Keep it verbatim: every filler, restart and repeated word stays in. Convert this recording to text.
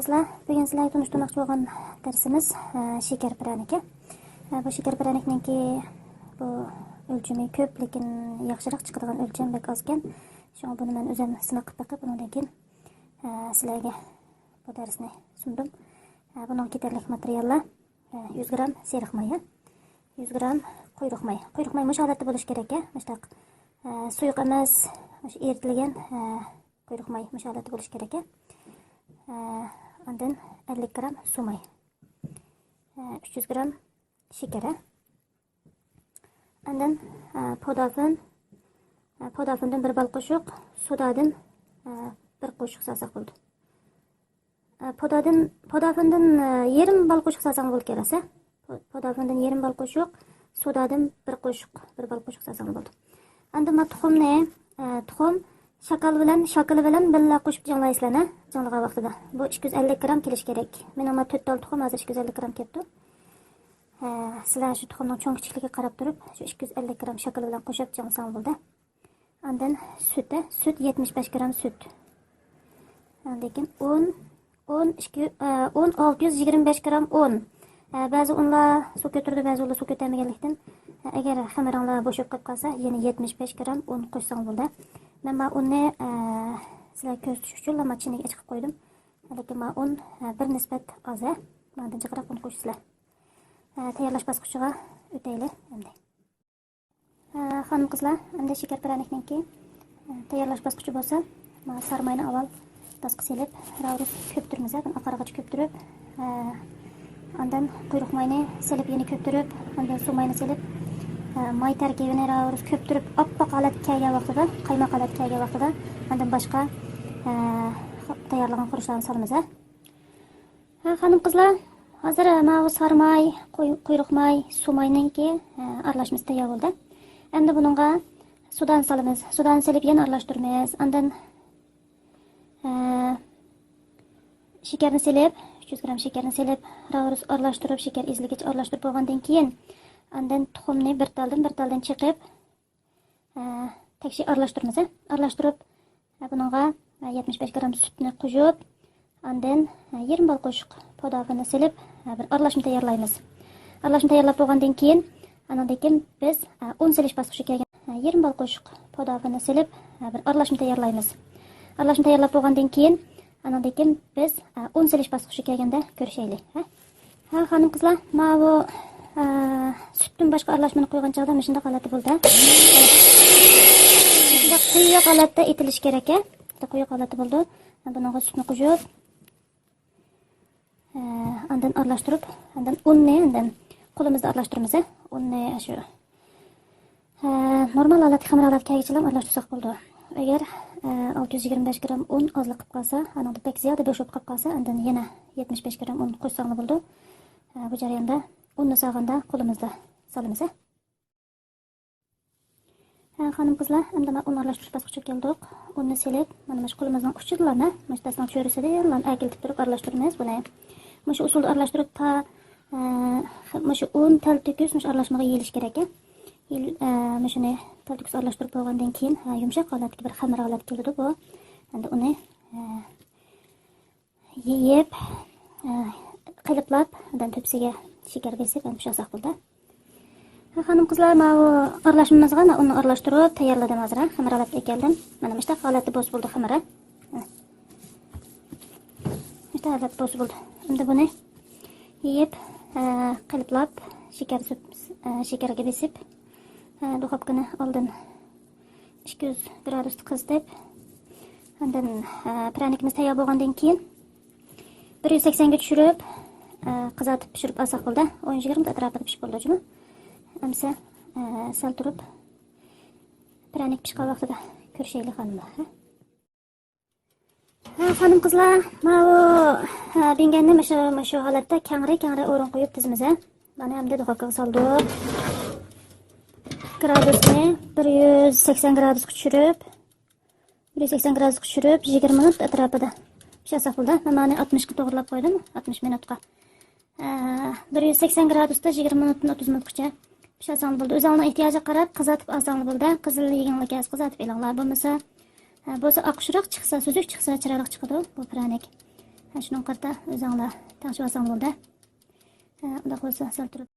قىزلار، بۈگۈن سىلەرگە تونۇشتۇرماقچى بولغان دەرسىمىز، ئە، شېكەر پىرەنىكى. ئە، بۇ شېكەر پىرەنىكنىڭكى بۇ ئۆلچىمى كۆپ، لېكىن ياخشىراق چىقىدىغان ئۆلچەم بەك ئازكەن. شۇڭا بۇنى مەن ئۆزۈم سىناق قىلىپ بېقىپ، ئۇنىڭدىن كېيىن، ئە، سىلەرگە بۇ دەرسنى سۇندۇم. ئە، بۇنىڭغا كېتەرلىك ماتېرىياللار، ئە، يۈز گرام سېرىق ماي، يۈز گرام قۇيرۇق ماي. قۇيرۇق ماي مۇشۇ ھالەتتە بولۇشى كېرەك، مۇشۇنداق، ئە، سۇيۇق ئەمەس، مۇشۇ ئېرىتىلگەن، ئە، قۇيرۇق ماي مۇشۇ ھالەتتە بولۇشى كېرەك. ئە، ئاندىن ئەللىك گرام سۇ ماي. ئە، ئۈچ يۈز گرام شېكەر. ئاندىن، ئە، پودافىن. ئە، پودافىندىن بىر بال قوشۇق، سودادىن، ئە، بىر قوشۇق سالساق بولىدۇ. ئە، پودادىن، پودافىندىن، ئە، يېرىم بال قوشۇق سالساڭ بولىدىكەن، راست، ھە؟ پو-، پودافىندىن يېرىم بال قوشۇق، سودادىن بىر قوشۇق، بىر بال قوشۇق سالساڭ بولىدۇ. ئاندىن ما تۇخۇمنى، ئە، تۇخۇم شاكال بىلەن، شاكىلى بىلەن بىللە قوشۇپ جىڭلايسىلەر، ھە؟ جىڭلىغان ۋاقتىدا. بۇ ئىككى يۈز ئەللىك گرام كېلىشى كېرەك. مېنىڭ ما تۆت دال تۇخۇم ھازىر ئىككى يۈز ئەللىك گرام كېلىپتۇ. ئە، سىلەر شۇ تۇخۇمنىڭ چوڭ كىچىكلىكىگە قاراپ تۇرۇپ، شۇ ئىككى يۈز ئەللىك گرام شاكىلى بىلەن قوشۇپ جىڭلىساڭ بولدى. ئاندىن سۈت، ھە، سۈت يەتمىش بەش گرام سۈت. ئاندىن كېيىن ئۇن، ئۇن ئىككى، ئە، ئۇن ئالتە يۈز يىگىرمە بەش گرام ئۇن. ئە، بەزى ئۇنلار سۇ كۆتۈرىدۇ، بەزى ئۇنلار سۇ كۆتەرمىگەنلىكتىن. ئە، ئەگەر خېمىرىڭلار بوشاپ قېلىپ قالسا، يەنە يەتمىش بەش گرام ئۇن قوشساڭ بولدى. مەن ما ئۇننى، ئە، سىلەرگە كۆرسىتىش ئۈچۈنلا ما چىنىگە ئېچىقىپ قويدۇم. لېكىن ما ئۇن، ئە، بىر نىسبەت ئاز، ھە. ماندىن جىقراق ئۇن قوشىسىلەر. ئە، تەييارلاش باسقۇچىغا ئۆتەيلى ئەمدى. ئە، خانىم قىزلار، ئەمدى شېكەر پىرەنىكنىڭكى، ئە، تەييارلاش باسقۇچى بولسا، ما سارىماينى ئاۋۋال داسقا سېلىپ، راۋۇرۇس كۆپتۈرىمىز، بۇنى ئاقارغىچە كۆپتۈرۈپ، ئە، ئاندىن قۇيرۇق ماينى سېلىپ يەنە كۆپتۈرۈپ، ئاندىن سۇ ماينى سېلىپ، ئە، ماي تەركىبىنى راۋۇرۇس كۆپتۈرۈپ، ئاپئاق ھالەتكە كەلگەن ۋاقتىدا، قايماق ھالەتكە كەلگەن ۋاقتىدا، ئاندىن باشقا، ئە، تەييارلىغان خۇرۇچلارنى سالىمىز، ھە. ھە، خانىم قىزلار، ھازىر ماۋۇ سارىماي، قۇي-، قۇيرۇق ماي، سۇ ماينىڭكى، ھە، ئارىلاشمىسى تەييار بولدى. ئەمدى بۇنىڭغا سودانى سالىمىز. سودانى سېلىپ يەنە ئارىلاشتۇرىمىز. ئاندىن، ھە، شېكەرنى سېلىپ، ئۈچ يۈز گرام شېكەرنى سېلىپ، راۋۇرۇس ئارىلاشتۇرۇپ، شېكەر ئېزىلگىچە ئارىلاشتۇرۇپ بولغاندىن كېيىن، ئاندىن تۇخۇمنى بىر تالدىن، بىر تالدىن چېقىپ، ئە، تەكشى ئارىلاشتۇرىمىز، ئە. ئارىلاشتۇرۇپ، ئە، بۇنىڭغا، ئە، يەتمىش بەش گرام سۈتنى قوشۇپ، ئاندىن، ئە، يېرىم بال قوشۇق پودافىنى سېلىپ، ئە، بىر ئارىلاشما تەييارلايمىز. ئارىلاشما تەييارلاپ بولغاندىن كېيىن، ئانىڭدىن كېيىن بىز، ئە، ئۇن سېلىش باسقۇچىغا كەلگەن، ئە، يېرىم بال قوشۇق پودافىنى سېلىپ، ئە، بىر ئارىلاشما تەييارلايمىز. ئارىلاشما تەييارلاپ بولغاندىن كېيىن، ئانىڭدىن كېيىن بىز، ئە، ئۇن سېلىش باسقۇچىغا كەلگەندە كۆرۈشەيلى، ھە؟ ھە، خانىم قىزلار، ماۋۇ، ئە، سۈتتىن باشقا ئارىلاشمىنى قويغان چاغدا مۇشۇنداق ھالەتتە بولىدۇ. مۇشۇنداق قويۇق ھالەتتە ئېتىلىشى كېرەك، ھە. قويۇق ھالەتتە بولىدۇ. بۇنىڭغا سۈتنى قوشۇپ، ئە، ئاندىن ئارىلاشتۇرۇپ، ئاندىن ئۇننى، ئاندىن قولىمىزدا ئارىلاشتۇرىمىز، ھە. ئۇننى شۇ ھە، نورمال ھالەتتە خېمىر ھالەتكە كەلگۈچىلا ئارىلاشتۇرساق بولىدۇ. ئەگەر، ئە، ئالتە يۈز يىگىرمە بەش گرام ئۇن ئازلىق قىلىپ قالسا، ئانىڭدا بەك زىيادە بوشاپ قالسا، ئاندىن يەنە يەتمىش بەش گرام ئۇن قوشساڭلا بولىدۇ. ئە، بۇ جەرياندا ئۇننى سالغاندا قولىمىزدا سالىمىز، ھە. ھە، خانىم قىزلار، ئەمدى مانا ئۇن ئارىلاشتۇرۇش باسقۇچىغا كەلدۇق. ئۇننى سېلىپ، مانا مۇشۇ قولىمىزنىڭ ئۇچىدىلا، مۇشۇ دەستىنىڭ چۆرىسىدىلا ئەركىلىتىپ تۇرۇپ ئارىلاشتۇرىمىز بۇنى. مۇشۇ ئۇسۇلدا ئارىلاشتۇرۇپ تا، ئە، مۇشۇ ئۇن تەلتۆكۈس مۇشۇ ئارىلاشمىغا يېيىلىشى كېرەك. يېيىل-، ئە، مۇشۇنى تەلتۆكۈس ئارىلاشتۇرۇپ بولغاندىن كېيىن، ھە، يۇمشاق ھالەتكە بىر خەمىر ھالەتكە كېلىدۇ بۇ. ئەمدى ئۇنى، ئە، يېيىپ، ئە، قېلىپلاپ، ئاندىن تۆپىسىگە شېكەر بېسىپ، ئەمدى پىشۇرساق بولدى. ھە، خانىم قىزلار، ماۋۇ ئارىلاشمىمىزغا مەن ئۇننى ئارىلاشتۇرۇپ تەييارلىدىم ھازىر، ھە، خېمىر ھالەتكە كەلدىم. مانا مۇشۇنداق ھالەتتە بولسا بولدى خېمىرى. ھە. مۇشۇنداق ھالەتتە بولسا بولدى. ئەمدى بۇنى يېيىپ، ئە، قېلىپلاپ، شېكەر سۈپ-، ئە، شېكەرگە بېسىپ، ئە، دۇخوپكىنى ئالدىن ئىككى يۈز گرادۇستا قىزىتىپ، ئاندىن، ئە، پىرەنىكىمىز تەييار بولغاندىن كېيىن، بىر يۈز سەكسەنگە چۈشۈرۈپ، ئە، قىزارتىپ پىشۇرۇپ ئالساق بولدى. ئون يىگىرمە ئەتراپىدا پىشىپ بولىدۇ، جۇمۇ. ئەمسە، ئە، سەل تۇرۇپ، پىرەنىك پىشقان ۋاقتىدا كۆرۈشەيلى، خانىملار. ھە، خانىم قىزلار، ماۋۇ، ھە، بىڭگەننى مۇشۇ، مۇشۇ ھالەتتە كەڭرى، كەڭرى ئورۇن قويۇپ تىزىمىز، ھە. مانا ئەمدى دۇخوپكىغا سالدۇق. گرادۇسنى بىر يۈز سەكسەن گرادۇسقا چۈشۈرۈپ، بىر يۈز سەكسەن گرادۇسقا چۈشۈرۈپ، يىگىرمە مىنۇت ئەتراپىدا پىشۇرساق بولدى. مەن مانى ئاتمىشقا توغرىلاپ قويدۇم، ئاتمىش مىنۇتقا. ئە، بىر يۈز سەكسەن گرادۇستا يىگىرمە مىنۇتتىن ئوتتۇز مىنۇتقىچە پىشۇرساڭلار بولدى. ئۆزۈڭلارنىڭ ئېھتىياجىغا قاراپ قىزارتىپ ئالساڭلار بولدى. قىزىل يېگىڭلار كەلسە قىزارتىپ ئېلىڭلار. بولمىسا، ئە، بولسا ئاقۇشراق چىقسا، سۈزۈك چىقسا چىرايلىق چىقىدۇ بۇ پىرەنىك. ھە، شۇنىڭغا قارىتا ئۆزۈڭلار تەڭشىۋالساڭلار بولدى. ھە، ئۇنداق بولسا سەل تۇرۇپ.